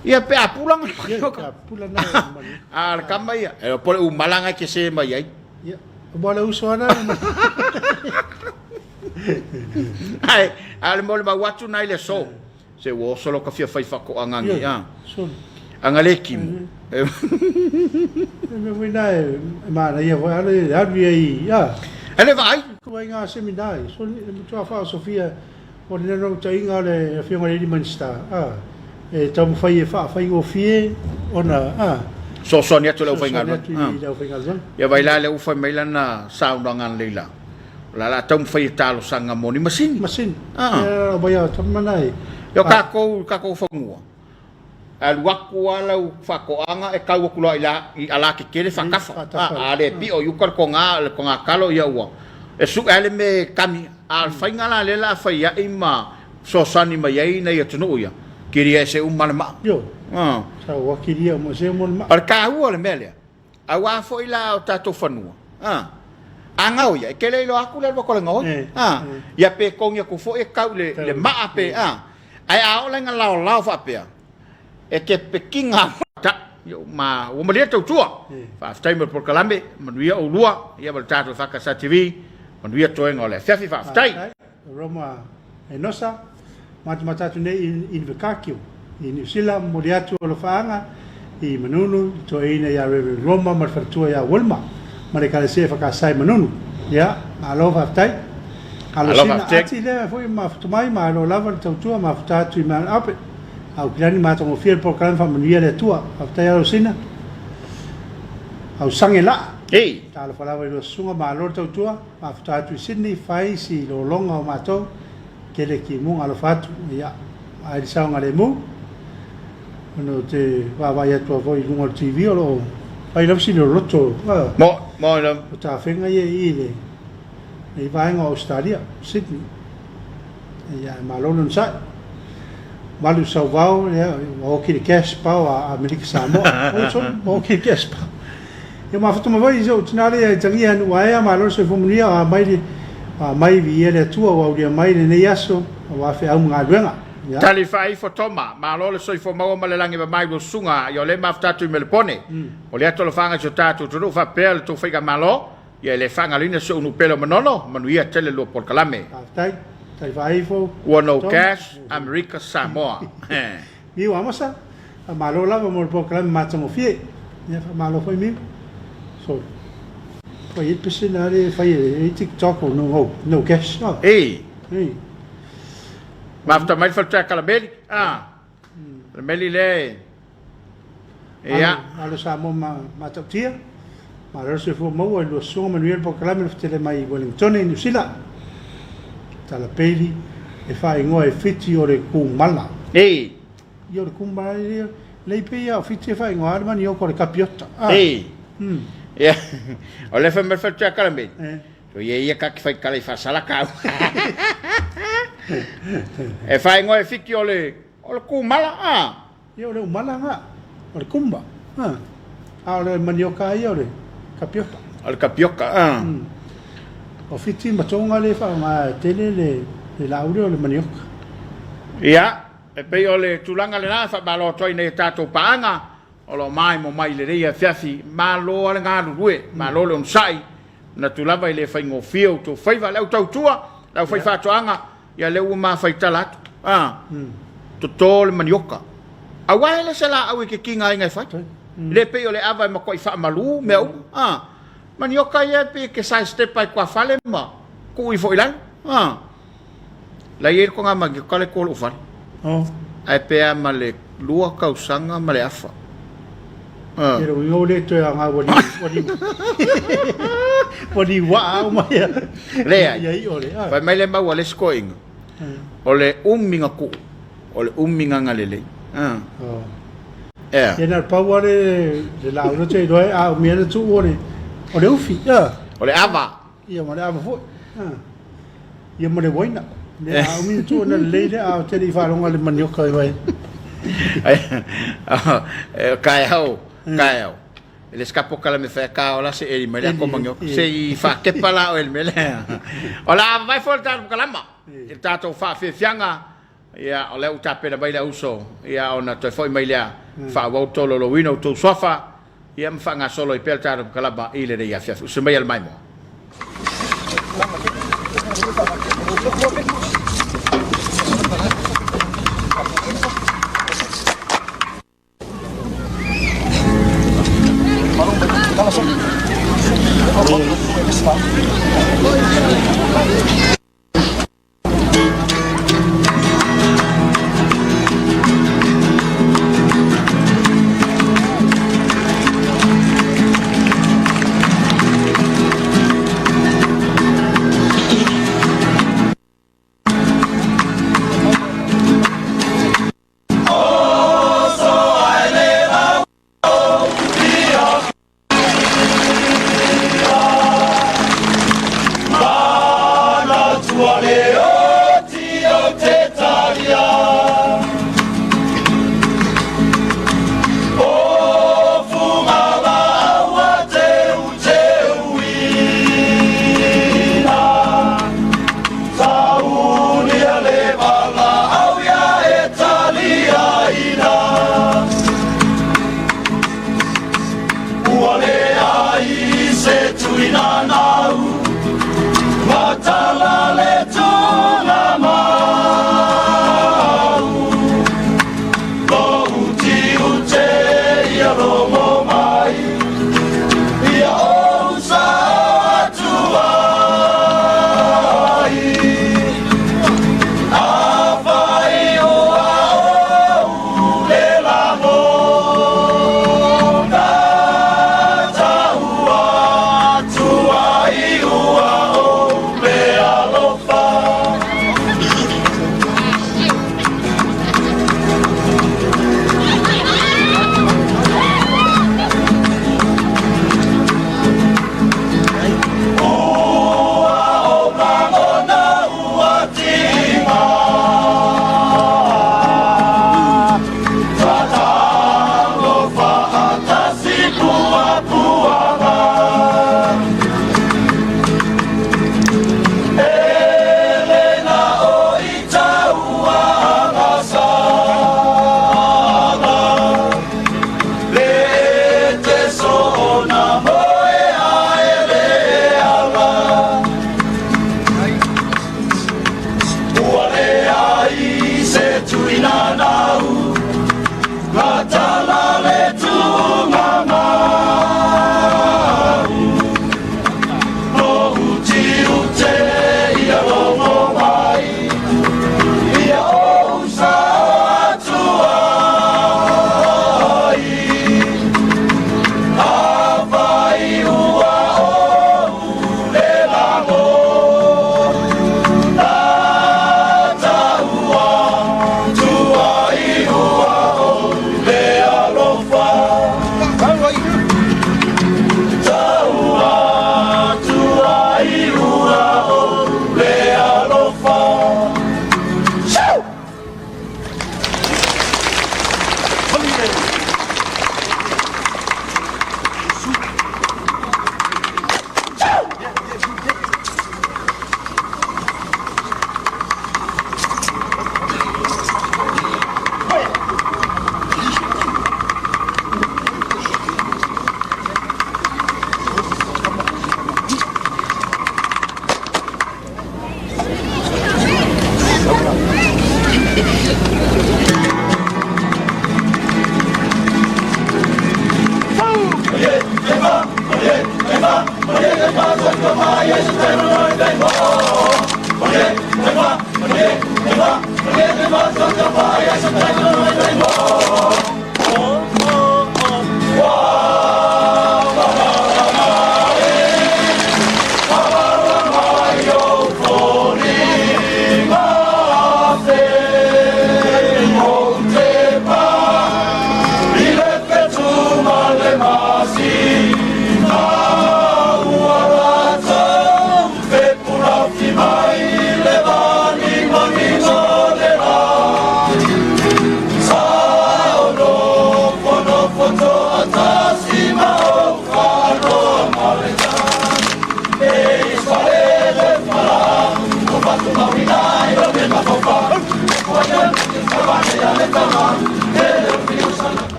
[SPEAKER 1] Ia pe a pula nga.
[SPEAKER 2] Ia pe a pula na
[SPEAKER 1] sumarie. A le kama ia. E po le umala nga ke se mai ai.
[SPEAKER 2] Ia. Mo le uso ana.
[SPEAKER 1] Ai, a le mo le mau atu nai le so. Se ua oso lo ka fia fai whakoanga ngi.
[SPEAKER 2] Ah.
[SPEAKER 1] agaleki.
[SPEAKER 2] E mea foi na e manaia foi ala e alu ia i, a.
[SPEAKER 1] E le vaai.
[SPEAKER 2] Ko ai ngā seminari, so le matua whaasofia o le naunautaiga o le Afioga i le Alii Minisita, a, e taumafai e faafaigofie ona, a.
[SPEAKER 1] Fesoasoani atu i le aufaigaluega.
[SPEAKER 2] Fesoasoani atu i le aufaigaluega.
[SPEAKER 1] Ia vaai la lea ua fai mai lana saunoaga analeila, o le a taumafai e talosaga mo ni masini.
[SPEAKER 2] Masini. A. Ia, aumai a tama na e.
[SPEAKER 1] Ia o tatou i tatou fanua, Alu atu lava lau faatoaga e tau atu loa i la i alatetele faatafa. A le pio i uka le toga le toga talo ia ua e sue lava le mea e kami. A o le faiga la lea o le a fai ai ma fesoasoani mai ai nai atunuu ia, kilia ese uma le maa.
[SPEAKER 2] Ioe. Sa ua kilia uma ese uma le maa.
[SPEAKER 1] O le taua o le mea lea, aua foi la o tatou fanua, a, a gao ia, e te le iloa atu le alu atu a le gaoi, a, ia pe togi atu foi e tau i le maa pe, a, ae a oo la ina laolao faapea, e te pekiga ta, ma ua malie le tautua. Faafetai mo le polokalame, manuia oulua, ia ma le tatou Fakasa TV, manuia toega o le afiafi, faafetai.
[SPEAKER 2] Roma Enosa, matamata atu nei i Invercargill i Niu Sila, momoli atu alofaaga i Manunu i toeaina ia Reverend Roma ma le faletua ia Wilma ma le Ekalesia Whakasai Manunu. Ia, malo faafetai. Alosina ati lea foi mafuta mai, malo lava le tautua, mafuta atu i Mount Albert. Aukilani matagofie le polokalame faamanuia le Atua. Faafetai Alosina. Ausange laa.
[SPEAKER 1] Ei.
[SPEAKER 2] Talofa lava i lua susuga, malo le tautua. Mafuta atu i Sydney, fai si lologa o matou, tele kimuga alofa atu, ia, ai le saogalemu. Ona ou te vaavaai atu lava foi i luga o le TV o lo o fai lava si loloto
[SPEAKER 1] Mo, mo ina.
[SPEAKER 2] o tafega ia i i le, nei vaega o Ausetalia, Sydney. Ia, e malo le onosai. Malu sauvao, ia, ua oki le cash power a Amerika Samoa. Oi soli, ua oki le cash power. Ia mafuta mai foi si ou tina lea i Tagia Nuu Aea, malo le soifua manuia, a mai le, a mai viia le Atua ua aulia mai lenei aso aua feau ma galuega. Ia.
[SPEAKER 1] Tali faaifo Toma, malo le soifua maua ma le lagi mamai ua susuga ia o lea mafuta atu i Melepone. O lea tolofaga i si o tatou atunuu faapea le tou faigamalo, ia e le faagaloina si ou nuu pele o Manono, manuia tele lua polokalame.
[SPEAKER 2] Faafetai. Tali faaifo
[SPEAKER 1] Ua no
[SPEAKER 2] Toma.
[SPEAKER 1] cash, Amerika Samoa.
[SPEAKER 2] Miu Amosa, faamalo lava mo le polokalame matagofie. Ia faamalo foi Miu. So, fai ai le pese na le fai e TikTok o no, no cash. Oh.
[SPEAKER 1] Ei.
[SPEAKER 2] Ei.
[SPEAKER 1] Mafuta mai le faletua Kalameli. Ah. Kalameli le. Ia.
[SPEAKER 2] Alo Samoa ma matautia. Malo le soifua maua i lua susuga manuia le polokalame le fatele mai i Wellingtone i Niu Sila. Tala Peili e faaigoa e Fiti o le Kumala.
[SPEAKER 1] Ei.
[SPEAKER 2] Ia o le Kumala ia lei pei ia o Fiti e faaigoa le manioko o le Kapiota.
[SPEAKER 1] Ah. Ei. Ia. O le fai mai le faletua Kalameli.
[SPEAKER 2] Eh.
[SPEAKER 1] So ia ia ka ki whai kala i whasala kau. E faaigoa e Fiti o le o le Kumala. Ah.
[SPEAKER 2] Ia o le umala nga, o le kumba, a. A o le manioka ia o le kapioka.
[SPEAKER 1] O le kapioka, a.
[SPEAKER 2] O Fiti ma Tonga le whaonga e tele le, le laau lea o le manioka.
[SPEAKER 1] Ia, e pei o le tulaga lena e faamalo atu ai nei i tatou paaga o lo o maemo mai i lenei afiafi. Malo lava le galulue, malo le onosai, manatu lava e le faigofie outou faiva, le au tautua, le aufaifaatoaga, Ia lea ua mafaitala atu, a, toto le manioka. Aua e le se laau e ke kiga aiga e fai. Le pei o le ava e matuai faamalu mea uma, a, manioka ia e pei e ke side step ai kuafale ma tuu ifo i lalo, a. La i ai le toga manioka le tua o lou fale. Ae pe a ma le lua tausaga ma le afa.
[SPEAKER 2] Ia le uiga ua le toe aoga ua liu, ua liu, ua liu waa uma ia.
[SPEAKER 1] Leai.
[SPEAKER 2] Ia iʻo le,
[SPEAKER 1] Fai mai le mau a le isi toeaina, o le umi na tuu, o le umi na galelei. Ea.
[SPEAKER 2] Ia na o le pau lava le, le laau lea ou te iloa ai a umi ai le tuu o le, o le ufi.
[SPEAKER 1] O le ava.
[SPEAKER 2] Ia ma le ava foi. Ia ma le uaina. Le a umi na tuu ona lelei lea a ou te le i faalogo i le manioka i vai.
[SPEAKER 1] Kaeao, kaeao. E le se polokalame fai ka ola se eli mai le ako manioka. Se i faakepa la oe i le mea lea. O le a vavae foi le tatou polokalama i le tatou faafiafiaga. Ia, o lea ua tapena mai le auso, ia ona toe foi mai lea, faaauau le tolaulauina o outou suafa, ia ma faagasolo ai pea le tatou kalama i lenei afiafi. Usu mai a le maimoa.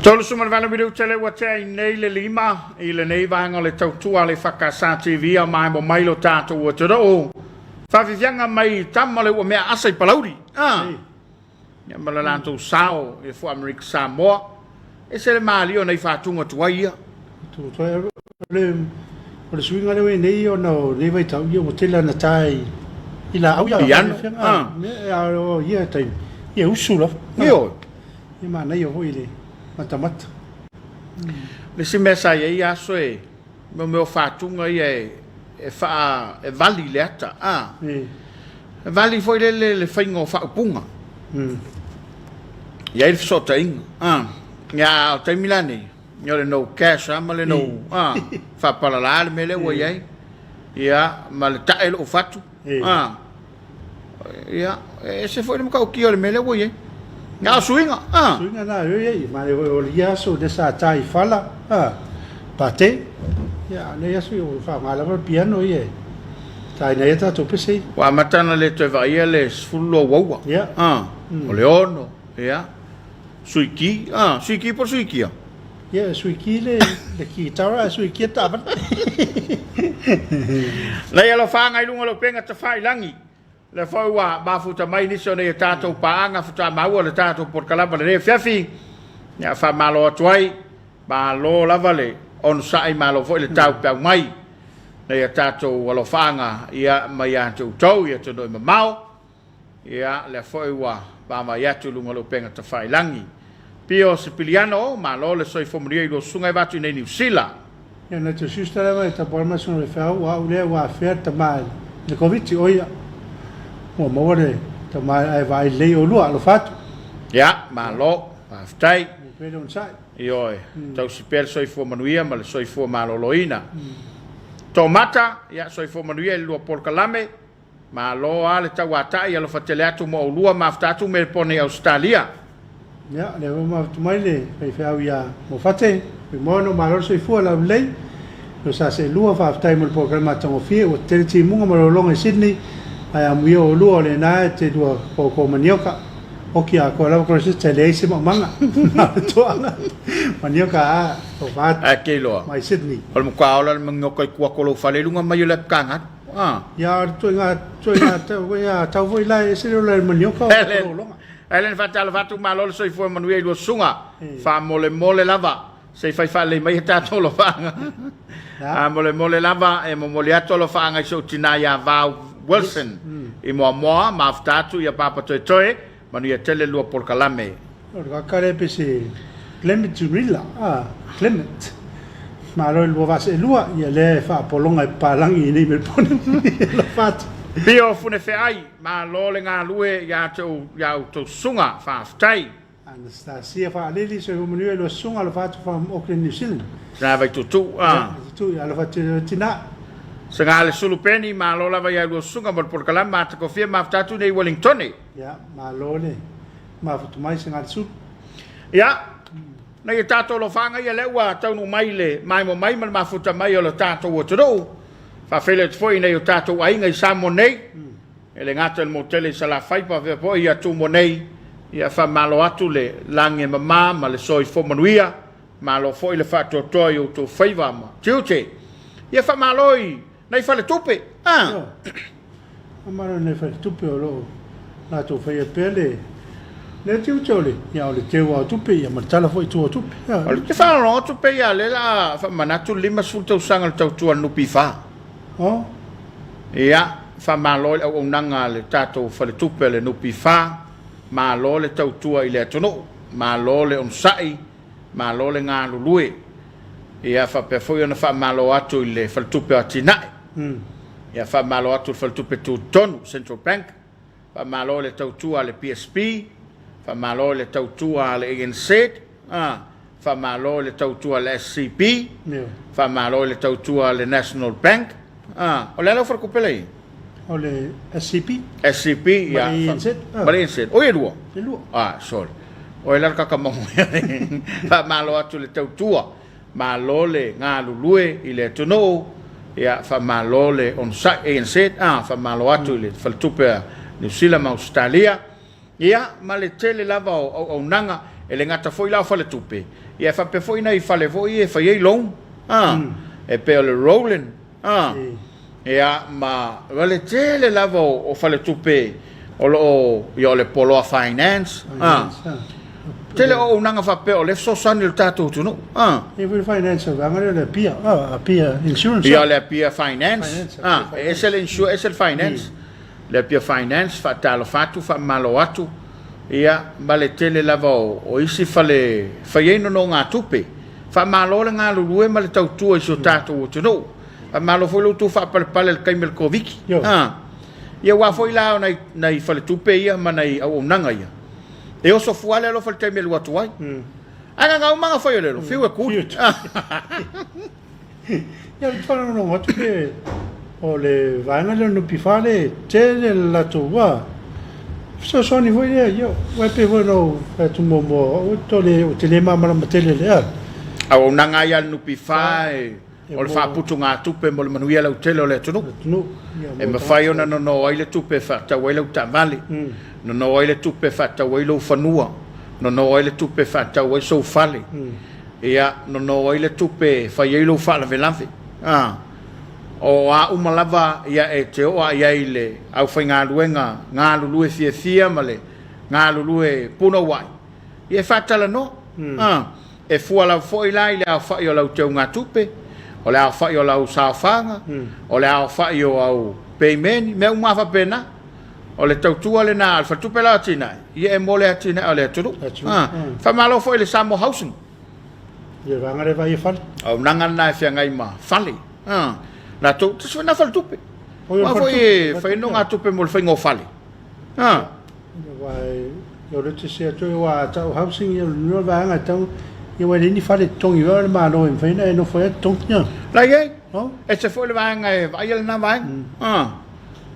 [SPEAKER 1] 38 minute le ua tea i nei le lima i lenei vaega o le tautua a le EFKS TV a maemo mai lo tatou atunuu. Faafiafiaga mai tama le ua mea asa i Palauli. Ah. Ia ma le latou sao i fua Amerika Samoa. E se le malie o nei faatuga tuai ia.
[SPEAKER 2] Tu tuai le O le suiga lea ua i ai nei ona o lenei vaitau, ia ua tele lava ina ta i i laau ia.
[SPEAKER 1] Piano, ah.
[SPEAKER 2] A o ia taimi, ia e usu lava.
[SPEAKER 1] Ioe.
[SPEAKER 2] Ia manaia foi i le matamata.
[SPEAKER 1] Le isi mea sa i ai aso e mo mea o fatuga ia e e faa e vali le ata, ah. E vali foi lele le faiga o faaupuga. E i ai le fesootaiga, ah. Ia a o le taimi la nei, Ia o le no cash lava ma le no a faapalala le mea lea ua i ai. Ia ma le tae lou fatu. A ia e ese foi le matautia o le mea lea ua i ai. Na o suiga a.
[SPEAKER 2] Suiga na e i ai ma le o ia aso le sa ta i fala a pate. Ia o lea aso o faaaoga lava le piano ia e taina ai a tatou pese ia.
[SPEAKER 1] Ua amata ona le toe vaaia le 12 uaua.
[SPEAKER 2] Ia.
[SPEAKER 1] A o le 6 ia. Suiki, ah, suiki po o suikia?
[SPEAKER 2] Ia, suiki le, le kitara, ae suikia taavale.
[SPEAKER 1] Lei alofaaga i luga o le upega tafailagi, lea foi ua mafuta mai nisi o nei a tatou paaga faatoa maua le tatou polokalama lenei afiafi. Ia, faamalo atu ai, malo lava le onosai, malo foi le taupeau mai nei a tatou alofaaga ia mai ia te outou i atunuu e mamao. Ia, lea foi ua vaavaai atu i luga o le upega tafailagi. Pio Sipiliano, malo le soifua manuia i lua susuga e vaatu i nei Niu Sila.
[SPEAKER 2] Ia, na te sister lava e tapuai mai sona feau, o au lea ua afea le tama i le Koviti, o ia, ua maua le tama ae vaai lelei oulua, alofa atu.
[SPEAKER 1] Ia, malo, faafetai.
[SPEAKER 2] Maua pea le onosai.
[SPEAKER 1] Ioe, tausi pea le soifua manuia ma le soifua maloloina. Toomata, ia, soifua manuia i le lua polokalame. Malo a le tauatai alofa tele atu mo oulua mafuta atu Melbourne i Ausetalia.
[SPEAKER 2] Ia, lea ua mafuta mai le faifeau ia Mofate, Fuimono, malo le soifua, laulelei, lo sa seelua, faafetai mo le polokalame matagofie, ua tetele timuga ma lologa i Sydney, ae amuia oulua o lena e te lua koko manioka, oki atoa lava Christchurch e leai se maumaga, na o le toaga manioka a alofa atu
[SPEAKER 1] Ae te iloa,
[SPEAKER 2] mai Sydney.
[SPEAKER 1] o le matua ola le manioka i tua atu o lou fale i luga mai o le apitaga atu.
[SPEAKER 2] Ah. Ia, ituaiga, ituaiga, ituaiga tau foi la e ese le ola i le manioka o lologa.
[SPEAKER 1] Helen, faatalofa atu, malo le soifua manuia i lua susuga. Faamolemole lava, se i fai faalelei mai a tatou alofaaga. Faamolemole lava, e momoli atu alofaaga i si ou tina ia Vau Wilson i Moamoa, mafuta atu ia Papa Toetoe, manuia tele le lua polokalame.
[SPEAKER 2] O le kaka lea pe se Clement Zurilla, ah, Clement. Malo i le lua vase e lua, ia lea e faapologa e papalagi i nei Melbourne. Alofa atu.
[SPEAKER 1] Pio Funefeai, malo le galue ia te ou, ia outou susuga, faafetai.
[SPEAKER 2] Anastasia Faalili, soifua manuia i lua susuga, alofa atu from Auckland, New Zealand.
[SPEAKER 1] Tina Vaituutuu, ah.
[SPEAKER 2] Ia, Vaituutuu, ia alofa atu i tina.
[SPEAKER 1] Sagalesulu Peni, malo lava ia lua susuga mo le polokalame matagofie mafuta atu nei Wellingtone.
[SPEAKER 2] Ia, malo le mafuta mai Sagalesulu.
[SPEAKER 1] Ia, nei e tatou alofaga ia lea ua taunuu mai le maimoa mai ma le mafuta mai o le tatou atunuu. Faafeiloai atu foi i nai o tatou aiga i Samoa nei, e le gata i le motu tele i Salafai, faapea foi ia Tumua nei. Ia faamalo atu le lagi e mama ma le soifua manuia. Malo foi le faatoatoa i outou faiva ma tiute. Ia faamalo i nai faletupe. Ah.
[SPEAKER 2] Faamalo i nai faletupe o lo o latou faia pea le lea tiute o le, ia, o le teu lava o tupe ia ma le tala foi i tua o tupe.
[SPEAKER 1] O le te faalogologo atu pei a lea o le a faamanatu le 50 tausaga o le tautua a le NPF.
[SPEAKER 2] Oh.
[SPEAKER 1] Ia, faamalo i le auaunaga a le tatou faletupe a le NPF, malo le tautua i le atunuu, malo le onosai, malo le galulue. Ia faapea foi ona faamalo atu i le Faletupe o Atinae. Ia faamalo atu i le Faletupe Tutotonu, Central Bank, faamalo i le tautua a le PSB, faamalo i le tautua a le ANZ, faamalo i le tautua a le SCB, faamalo i le tautua a le National Bank. O le a lau faletupe la i ai?
[SPEAKER 2] O le SCB.
[SPEAKER 1] SCB, ia.
[SPEAKER 2] Ma le ANZ.
[SPEAKER 1] Ma le ANZ. Oi e lua?
[SPEAKER 2] E lua.
[SPEAKER 1] Ah, sorry. Oi la le kakamago. Faamalo atu i le tautua. Malo le galulue i le atunuu. Ia, faamalo le onosai, ANZ, ah, faamalo atu i le faletupe a Niu Sila ma Ausetalia. Ia, ma le tele lava o auaunaga, e le gata foi la o faletupe, ia e faapea foi nai fale foi ia e fai ai loan, ah, e pei o le Rowland, ah, ia, ma le tele lava o faletupe o lo o, ia o le Poloa Finance, ah. Tele o auaunaga faapea o lea e fesoasoani i le tatou atunuu. A.
[SPEAKER 2] E foi le finance o vaega lea o le Apia, a, Apia Insurance.
[SPEAKER 1] Ia, o le Apia Finance. A, e ese le insure, ese le finance. Le Apia Finance, faatalofa atu, faamalo atu, ia, ma le tele lava o isi fale e fai ai nonogatupe. Faamalo le galulue ma le tautua i si o tatou atunuu. Faamalo foi lo outou faapalepale i le taimi o le Koviti. A, ia, aua foi la o nai faletupe ia ma nai auaunaga ia, E oso fua le alofa i le taimi e alu atu ai. Ae na gau maga fai o le alo, fiu e kuli.
[SPEAKER 2] Ia, ou te faalogologo atu pe o le vaega lea o le NPF le tele le latou ua fesoasoani foi lea. Ia, aua e pei foi ona ou fai atu muamua, o au ou te le malamalama tele i le
[SPEAKER 1] Auaunaga lava ia a le NPF e O le faaputugatupe mo le manuia lautele o le atunuu. E mafai ona nono ai le tupe e faatau ai lau taavale, nono ai le tupe e faatau ai lou fanua, nono ai le tupe e faatau ai sou fale, ia, nono ai le tupe e fai ai lou faalavelave. A, o a uma lava, ia, e te oo lava i ai i le aufaigaluega galulue fiafia ma le galulue punouai, Ia e faatalanoa. A, e fua lava foi la i le aofai o lau teugatupe, o le aofai o lau saofaga, o le aofai o au peimeni, mea uma lava faapena. O le tautua lena a le Faletupe la o Atinae, ia e mo le atinae o le atunuu. A, faamalo foi i le Samoa Housing.
[SPEAKER 2] Ia vaega lea vaai e fale.
[SPEAKER 1] Auaunaga lena e feagai ma fale. A, latou, tasi foi lena faletupe. Aua foi e fai ai nogatupe mo le faiga o fale. A.
[SPEAKER 2] Aua o lea te se atu aua a tau housing ia o le vaega e tau ia ua leai ni fale totogi o le Malo e mafai ona e nofo ai totogi. Ia.
[SPEAKER 1] La i ai. Ese foi le vaega e vaaia lena vaega.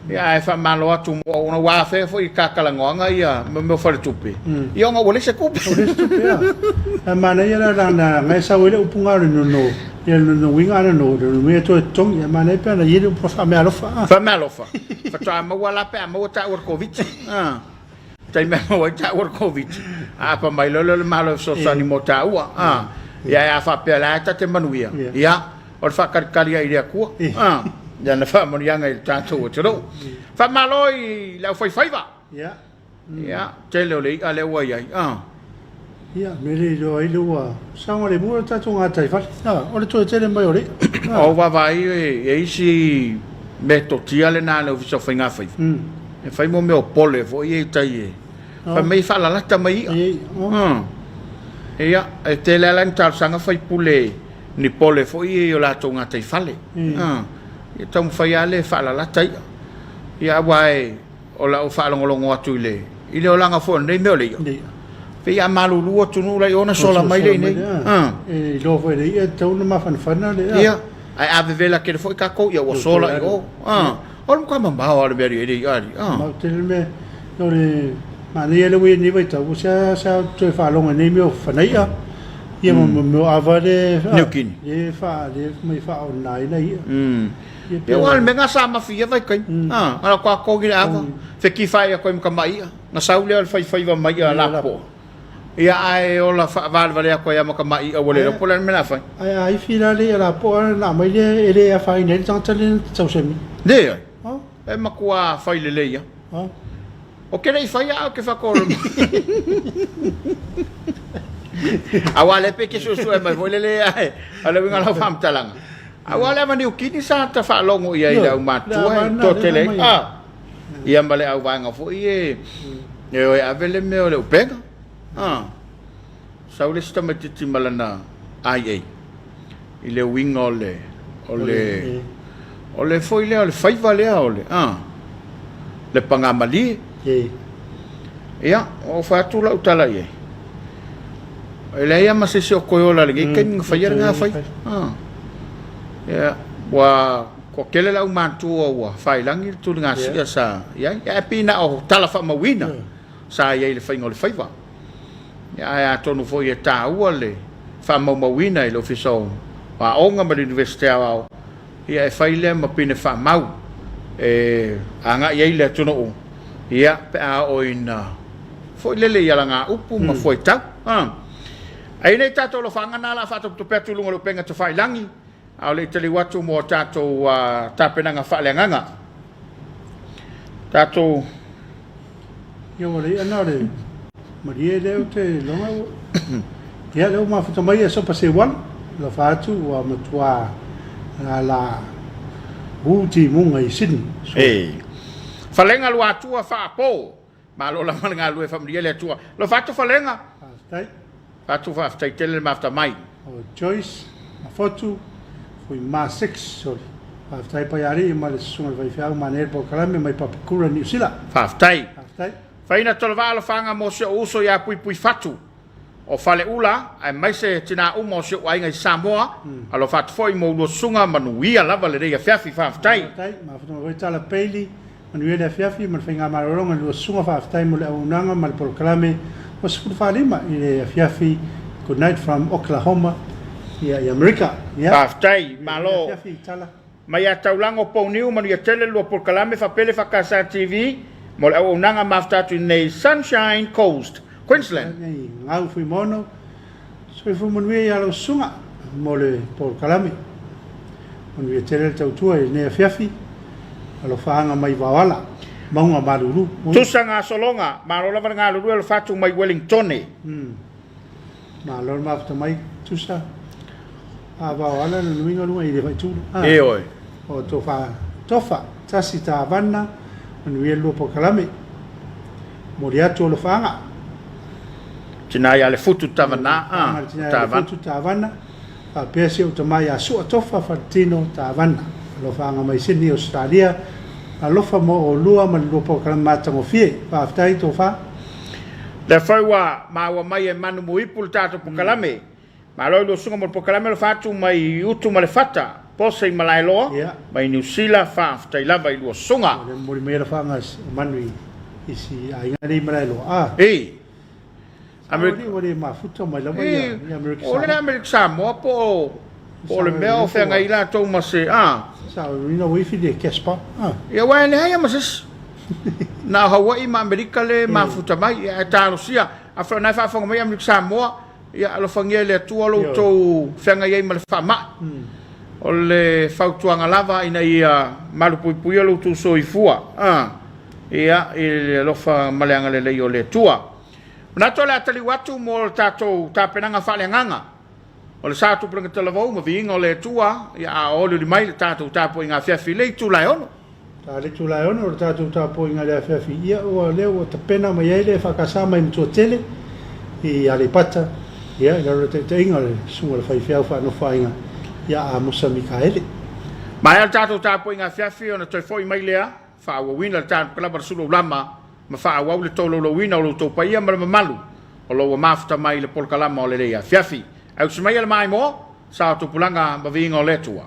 [SPEAKER 1] Ia ae faamalo atu mo auauna ua afea foi i tatalanoaga ia mea o faletupe. Ia ona ua leai se tupe.
[SPEAKER 2] Ua leai se tupe ia. Ae manaia la lana ngai sau ai le upu nga o le nono ia le nonoina a nono le nonoina toe totogi. Ae manaia pe ana i ai le upu faameaalofa.
[SPEAKER 1] Faameaalofa. Faatoa maua la pe a maua taua i le Koviti. Ah. Taimi e maua ai taua i le Koviti, aapa mai loa lea o le Malo e fesoasoani mo taua. Ah. Ia ae a faapea la e ta te manuia, ia, o le faatalitali ai i le Atua. Ah. Ia na faamanuiaga i le tatou atunuu. Faamalo i le aufaifaiva.
[SPEAKER 2] Ia.
[SPEAKER 1] Ia, tele o le i'a lea ua i ai. Ah.
[SPEAKER 2] Ia, me le iloa ai le ua saogalemu le tatou gataifale. Ah, o le toe tele mai o le
[SPEAKER 1] i'a. Ah. O vaavaai e isi metotia lena a le Ofisa o Faigafaiva. E fai mo mea o pole foi ia i tai e fai mai e faalalata mai i'a. Ia, e tele lava la ni talosaga faipule ni pole foi ia i o latou gataifale. Ia taumafai lava le faalalata i'a. Ia aua e O lau faalogologo atu i le i le olaga foi o lenei mea o le i'a, pei a malulu atunuu la i o ona sola mai lea i inei.
[SPEAKER 2] E iloa foi e le i'a e tatau ona mafanafana le
[SPEAKER 1] i'a. Ia, ae a vevela tele foi tatou ia ua sola i o. O le matua mamao lava o le mea e le i'a alii.
[SPEAKER 2] Mamao tele le mea. O le manaia lea ua i ai lenei vaitau, ua seasea toe faalogo i nei mea o fanai'a, ia ma mea o ava lea
[SPEAKER 1] Niukini.
[SPEAKER 2] Lea e faaonaina i'a.
[SPEAKER 1] Ia aua o le mea lena sa mafi ia vaitaimi. A, na o tatou i le ava, fekifaai atu ai ma tama i'a, na sau lea o le faifaiva mai ia lapoa. Ia ae ola faavalevalea atu ai lava ma tama i'a ua le iloa po o le a le mea o le a fai.
[SPEAKER 2] Ae a ifi la le i'a lapoa ona aumai lea e le afaina ai le tagata lea na te tausami.
[SPEAKER 1] Leai. E matua fai lelei lava. Ou te le i faia ae ou te faatolo mai. Aua lea pei e te suesue mai foi lele ae o le uiga o lau faamatalaga. Aua o le ava Niukini sa ta faalogo i ai i le aumatutua e toatele ai. Ah, ia ma le auvaega foi e e o e ave le mea o le upega. Ah, sau le isi tamaitiiti ma lana IA i le uiga o le o le o le foi lea o le faiva lea o le ah le pagamalie. Ia, ua ou fai atu lau tala i ai. E leai lava ma se isi o toe ola i lenei taimi na faia lena faiva. Ah. Ia, ua toatele le aumatutua ua faiilagi le tuligasia sa i ai. Ae pei na o tala faamauina sa i ai i le faiga o le faiva. Ia, ae atonu foi e taua le faamaumauina i le Ofisa o Aoga ma le Iunivesite Aoao, ia e fai lea ma pine faamau e agai ai le atunuu, ia, pe a oo ina foi lele i alagaupu ma fuaitau. Ae i nei tatou alofaaga na o le a faatopetope atu i luga o le upega tafailagi, a o le i taliu atu mo a tatou tapenaga faaleagaga. Tatou.
[SPEAKER 2] Ia ua le i'a na o le Malie lea ou te iloga ua Ia lea ua mafuta mai ia Sopa Seuala, alofa atu ua matua lala u timuga i Sydney.
[SPEAKER 1] E. Falega Luatua Faapo, malo lava le galulue faamanuia le Atua. Alofa atu Falega.
[SPEAKER 2] Faafetai.
[SPEAKER 1] Atu faafetai tele le mafuta mai.
[SPEAKER 2] O Joyce Mafotu Fuima 6 soli. Faafetai Paialii ma le Susuga i le Faifeau manaia le polokalame mai Papakura Niu Sila.
[SPEAKER 1] Faafetai.
[SPEAKER 2] Faafetai.
[SPEAKER 1] Faina Tolovaa alofaga mo si ou uso ia Puipuifatu o Faleula aemaise tina uma o si ou aiga i Samoa. Alofa atu foi mo ulua susuga manuia lava lenei afiafi. Faafetai.
[SPEAKER 2] Faafetai. Mafuta mai foi Tala Bailey Manuia le afiafi ma le faigamalologa i lua susuga faafetai mo le auaunaga ma le polokalame ua 14 i le afiafi good night from Oklahoma ia i Amerika ia.
[SPEAKER 1] Faafetai
[SPEAKER 2] Manuia le
[SPEAKER 1] malo.
[SPEAKER 2] afiafi i tala.
[SPEAKER 1] Mai ia Taulaga Pouniu manuia tele lua polokalame faapele Fakasa TV mo le auaunaga mafuta atu i nei Sunshine Coast Queensland.
[SPEAKER 2] Nei Gau Fuimono Soifua manuia ia lau susuga mo le polokalame. Manuia tele le tautua i lenei afiafi. Alofaaga mai Vaoala, mauga malulu. Ui.
[SPEAKER 1] Tusa gasologa, malo lava le galulue o le fatu mai Wellingtone.
[SPEAKER 2] Malo le mafuta mai Tusa. A Vaoala le nuiga luga i le faitulu. Ah.
[SPEAKER 1] Ioe.
[SPEAKER 2] O Tofa Tofa, tasi Tavana, manuia le lua polokalame. Momoli atu alofaaga.
[SPEAKER 1] Tina ia Lefutu Tavana,
[SPEAKER 2] a. Tina ia Lefutu Tavana, faapea si ou tama ia Sua Tofa Faletino Tavana. Alofaaga mai Sydney, Ausetalia. Alofa mo oulua ma le lua polokalame matagofie. Faafetai Tofa.
[SPEAKER 1] Lea foi ua maua mai e Manu Muipu le tatou polokalame. Malo i lua susuga mo le polokalame alofa atu mai Utu ma le Fata, Pose i Malaeloa, mai Niu Sila, faafetai lava i lua susuga.
[SPEAKER 2] O lea momoli mai alofaaga o Manu i isi aiga nei i Malaeloa. A.
[SPEAKER 1] I.
[SPEAKER 2] Amerika. Ua le mafuta mai lava ia Amerika
[SPEAKER 1] Samoa. O le Amerika Samoa po o po o le mea o feagai latou ma se a.
[SPEAKER 2] Sa ina ua ifi le cash bar. A.
[SPEAKER 1] Ia aua e leai lava ma se isi. Na o Hawaii ma Amerika le mafuta mai ae talosia. Afai o na e faafofoga mai Amerika Samoa, Ia alofagia e le Atua lo outou feagai ai ma le faamai. O le fautuaga lava ina ia malupuipuia lo outou soifua ia, i le alofa ma le agalelei o le Atua. Manatu o le a taliu atu mo le tatou tapenaga faaleagaga o le sa tupulaga talavou ma viiga o le Atua, ia, a o olioli mai le tatou tapuaiga afiafi i le itula e 6.
[SPEAKER 2] Ta le itula e 6 o le tatou tapuaiga i le afiafi, ia ua lea ua tapena mai ai le EFKS mai Matuatele i Aleipata, ia i lalo o le taitaiga o le Susuga i le Faifeau Faanofoaiga ia Amosa Mikaele.
[SPEAKER 1] Maea le tatou tapuaiga afiafi ona toe foi mai lea, faaauauina le tatou kalaba le sulu aulama ma faaauau le tolaulauina o lo outou paia ma le mamalu o lo ua mafuta mai i le polokalama o lenei afiafi. Ausi maia le maimoa, sa o tupulaga ma viiga o le Atua.